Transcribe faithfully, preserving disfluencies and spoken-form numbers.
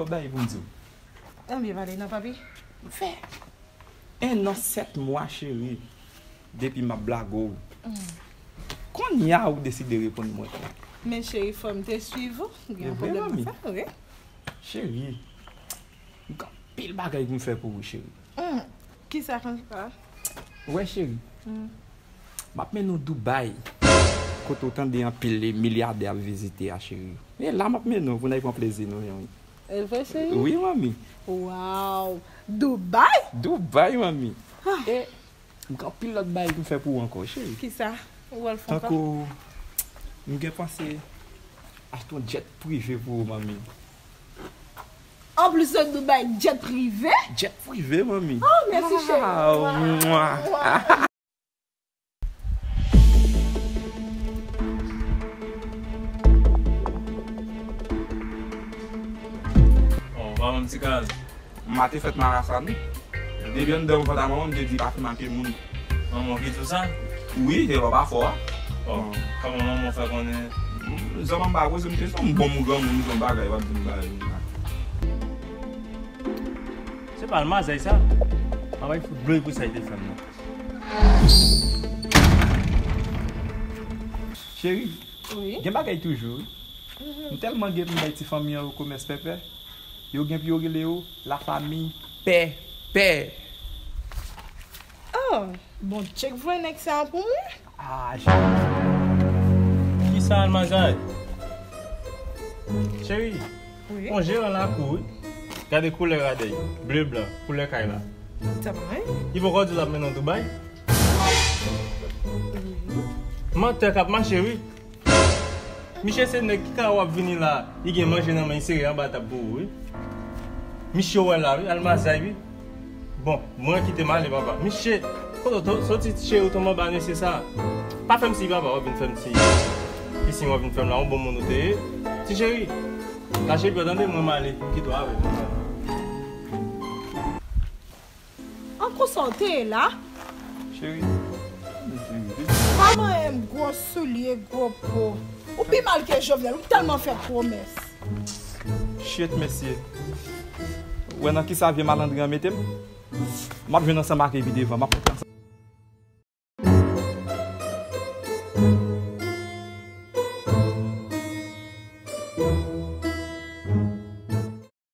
Yon bagay pou m di w. Ann byen pale non, papi. M fè en an sèt mwa, cheri, depi m ap blague w. Kounye a ou deside reponn mwen. Men cheri, fò m te swiv ou. Gen yon pwoblèm nan sa, wi. Cheri, m gen anpil bagay pou m fè pou ou, cheri. Hmm. Kisa konsa? Wè, cheri. Hmm. M ap mennen w Dubai. Kote w tande anpil milyadè ap vizite a, cheri. E la m ap mennen w pou n al pran plezi nou, wi. Elve, cheri? Wi, manmi. Waw! Dubai? Dubai, manmi. Ah. E m gen anpil lòt bagay pou m fè pou ou ankò, cheri. Kisa? Ou wè l fè ankò? Tankou m gen panse achte yon jet prive pou ou, manmi. Anplis de Dubai, jet prive? Jet prive, manmi. Oh, mèsi, cheri. Waw, mwa. Oh, pa manm ti kaz. M a te fèt marasa, wi. Depi anndan vant a manman m, m te di pa fin ak moun. Manman ki di w sa? Wi, e pa fò a. Oh, kòman manman w fè konnen? Zanmanm pa poze m kesyon, m bon, m granmoun, m gon bagay, w ap di m bagay. Se pa l mazay sa. Manman fout blow pou sa l te fè m nan. Cheri, wi, gen bagay toujou, wi. Mhm. M tèlman gen pou m bay ti fanmi an yo komès pèpè. Yo gen pou yo rele yo la famille pèpè. Oh, Bondye k voye nèg sa a pou mwen. Ah, cheri. Kisa almazay? Cheri, wi, yon jeran lakou, wi. Gade koulè radèy, ble blan, koulè kay la. Sa pa anyen. Li poko di l ap mennen w Dubai? Wi. Mantè k ap mache, wi. Misye se nèg ki ka w ap vini la, li gen manje nan men, li sere anba tab pou ou, wi. Misye w wè la, wi, almazay, wi. Bon, mwen kite m ale, papa. Misye, kote w to-, soti cheri w tonbe anba mesye sa. Pa fè m siy, papa, w ap vin fè m siy. Ki siy w ap vin fè m la, yon bon moun ou te ye. Ti cheri, lache pye w tande, mwen m ale, m kite w avè m. An konsa w te ye la? Cheri, mezanmi. Pa manyen m gwo soulye, gwo po. Ou pi mal ke Jovenel, ou tèlman fè pwomès. Shit, mesye. Ou wè nan kisa vye malandren an mete m? M ap jwenn ansanm ak li pi devan. M ap montre ansanm.